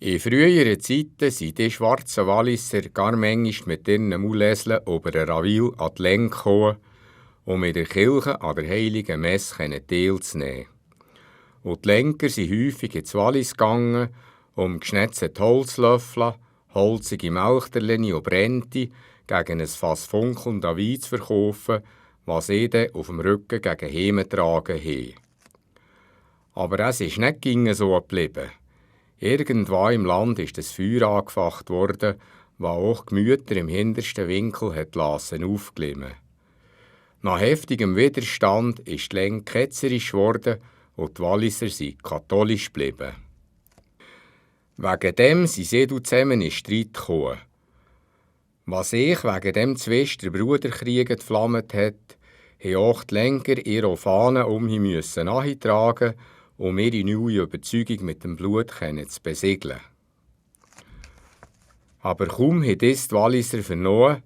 In früheren Zeiten sind die schwarzen Walliser gar manchmal mit ihren Mauleseln über den Ravil an die Länge gekommen, um in der Kirche an der Heiligen Messe teilzunehmen. Und die Lenker sind häufig ins Wallis gegangen, um geschnetzte Holzlöffel, holzige Melchterleni und Brente gegen ein Fass funkelnder Wein zu verkaufen, was sie dann auf dem Rücken gegen Heime getragen haben. Aber es ist nicht so geblieben. Irgendwo im Land ist das Feuer angefacht worden, was auch Gemüter im hintersten Winkel hat aufglimmen. Nach heftigem Widerstand ist die Lenk ketzerisch geworden und die Walliser sind katholisch geblieben. Wegen dem sind sie zusammen in Streit gekommen. Was sich wegen dem zwischen der Bruderkrieg geflammt hat, haben auch die Lenker ihre Fahnen müssen nachtragen, um ihre neue Überzeugung mit dem Blut zu besiegeln. Aber kaum haben dies die Walliser vernommen,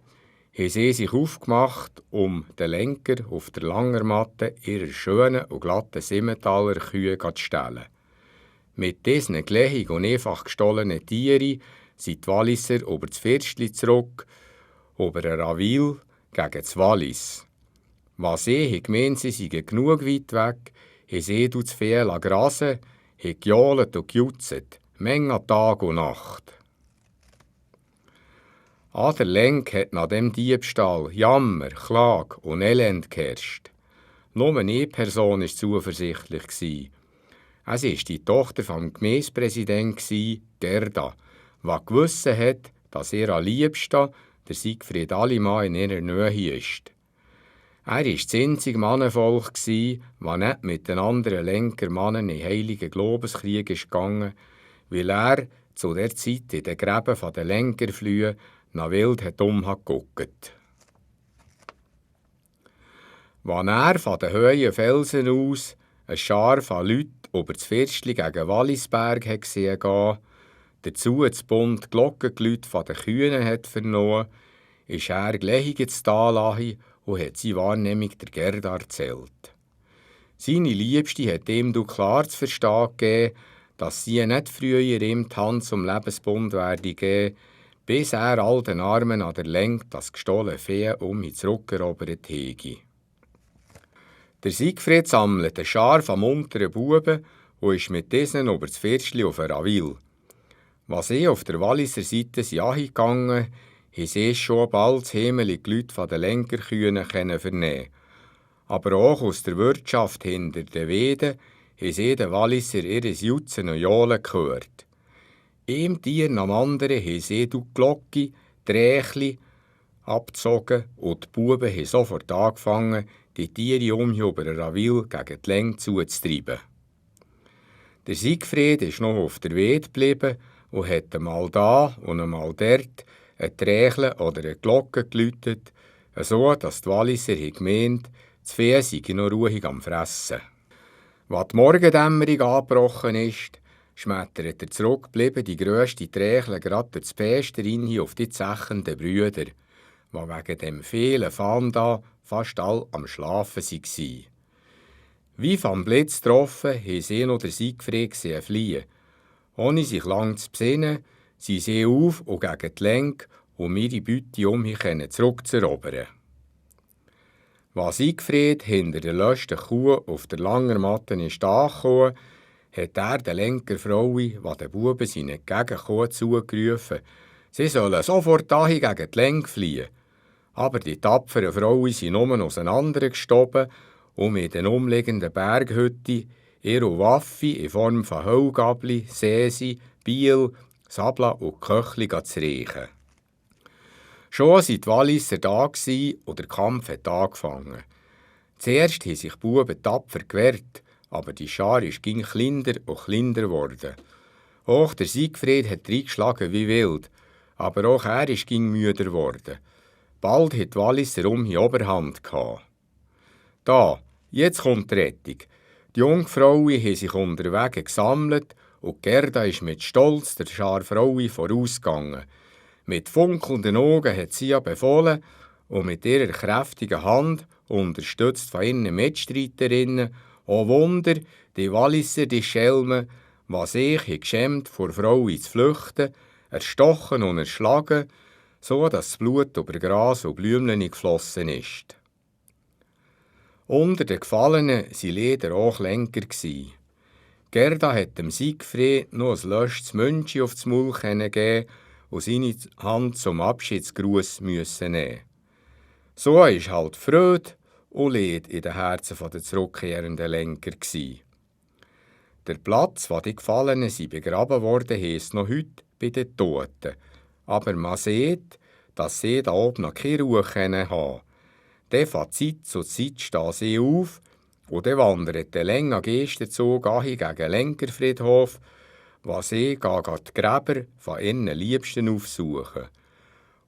haben sie sich aufgemacht, um den Lenker auf der Langermatte ihrer schönen und glatten Simmentaler Kühe zu stellen. Mit diesen gleichen und einfach gestohlenen Tieren sind die Walliser über das Firstli zurück, über den Ravil gegen das Wallis. Was sie gemeint sie seien genug weit weg, haben sie das Vieh grasen, haben gejohlt und gejutzt, Menge Tag und Nacht. An der Lenk hat nach dem Diebstahl Jammer, Klage und Elend geherrscht. Nur eine Person war zuversichtlich. Es war die Tochter des Gemeindepräsidenten, Gerda, die gewusst hat, dass ihr Liebster, der Siegfried Alimann, in ihrer Nähe ist. Er war das einzige Mannenvolk, das nicht mit den anderen Lenkermannen in heiligen Glaubenskrieg gegangen ist, weil er zu der Zeit in den Gräben der Lenkerflühe nach wild umgeguckt. Als er von den hohen Felsen aus eine Schar von Leuten über das Firstli gegen Wallisberg gesehen hat, dazu das Bund Glockengeläute von den Kühen hat vernommen, ist er gleich ins Tal und hat seine Wahrnehmung der Gerda erzählt. Seine Liebste hat ihm klar zu verstehen gegeben, dass sie nicht früher ihm die Hand zum Lebensbund werde geben, bis er all den Armen an der Lenk das gestohlene Vieh zurückerobert hege. Der Siegfried sammelt eine Schar von munteren Buben und ist mit diesen über das Firstli auf den Ravil. Was sie auf der Walliser Seite angegangen, haben sie schon bald das Himmel die Leute von den Lenkerkühen vernehmen. Aber auch aus der Wirtschaft hinter den Weiden haben sie den Walliser ihres Jutzen und Johlen gehört. Ein Tier nach dem anderen haben sie die Glocke, die Rächli abgezogen und die Buben haben sofort angefangen, die Tiere über den Ravil gegen die Lenk zuzutreiben. Der Siegfried ist noch auf der Weide geblieben und hat einmal da und einmal dort eine Trächle oder eine Glocke geläutet, so dass die Walliser gemeint, das Vieh sei noch ruhig am Fressen. Als die Morgendämmerung angebrochen ist, schmettert der zurückgebliebene grösste Trächle gerade durch das Fenster hin auf die zechenden Brüder, die wegen dem vielen Fanda fast all am Schlafen waren. Wie vom Blitz getroffen, haben sie noch den Siegfried fliehen. Ohne sich lang zu besinnen, sind sie auf und gegen die Lenk, um ihre Beute zurückzuerobern. Als Siegfried hinter der letzten Kuh auf der Langermatte ist angekommen, hat er den Lenkerfrauen, die den Buben sind entgegengekommen, zugerufen, sie sollen sofort dahin gegen die Lenk fliehen. Aber die tapferen Frauen sind nur auseinandergestoben und mit den umliegenden Berghütten ihre Waffe in Form von Heugabli, Säsi, Biel, Sabla und Köchli zu reichen. Schon waren die Walliser da und der Kampf hat angefangen. Zuerst haben sich die Buben tapfer gewehrt, aber die Schar ist kleiner und kleiner geworden. Auch der Siegfried hat reingeschlagen wie wild, aber auch er ist müder geworden. Bald hat die Walliser Oberhand gehabt. Da, jetzt kommt die Rettung. Die Jungfrauen haben sich unterwegs gesammelt und Gerda ist mit Stolz der Schar Frauen vorausgegangen. Mit funkelnden Augen hat sie befohlen und mit ihrer kräftigen Hand, unterstützt von ihren Mitstreiterinnen, oh Wunder, die Walliser, die Schelmen, was sich geschämt vor Frauen zu flüchten, erstochen und erschlagen, so dass das Blut über Gras und Blümchen geflossen ist. Unter den Gefallenen waren leider auch Lenker. Gerda hat dem Siegfried noch ein löschtes Münchi aufs Maul geben und seine Hand zum Abschiedsgruß nehmen. So war halt Freude und Leid in den Herzen der zurückkehrenden Lenker. Der Platz, wo die Gefallenen begraben wurden, heisst noch heute bei den Toten. Aber man sieht, dass sie da oben noch keine Ruhe haben. Dann von Zeit zu Zeit stehen sie auf und dann wandert der länger Geistenzug gegen den Lenkerfriedhof, wo sie die Gräber von ihren Liebsten aufsuchen.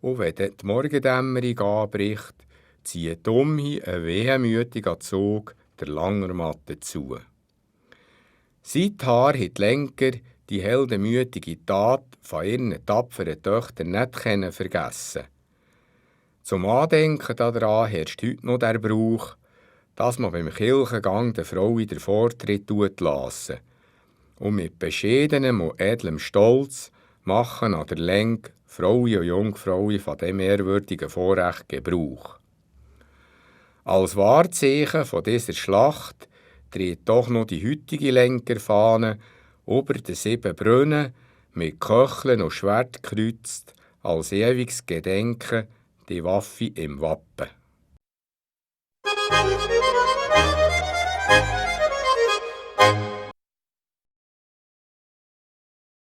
Und wenn dann die Morgendämmerung anbricht, zieht umhin ein wehmütiger Zug der Langermatte zu. Seither haben die Lenker die heldenmütige Tat von ihren tapferen Töchtern nicht vergessen. Zum Andenken daran herrscht heute noch der Brauch, dass man beim Kirchengang der Frau den Vortritt lassen. Und mit bescheidenem und edlem Stolz machen an der Lenk Frauen und Jungfrauen von diesem ehrwürdigen Vorrecht Gebrauch. Als Wahrzeichen von dieser Schlacht trägt doch noch die heutige Lenkerfahne über den 7 Brunnen mit Köcheln und Schwert gekreuzt, als ewiges Gedenken die Waffe im Wappen.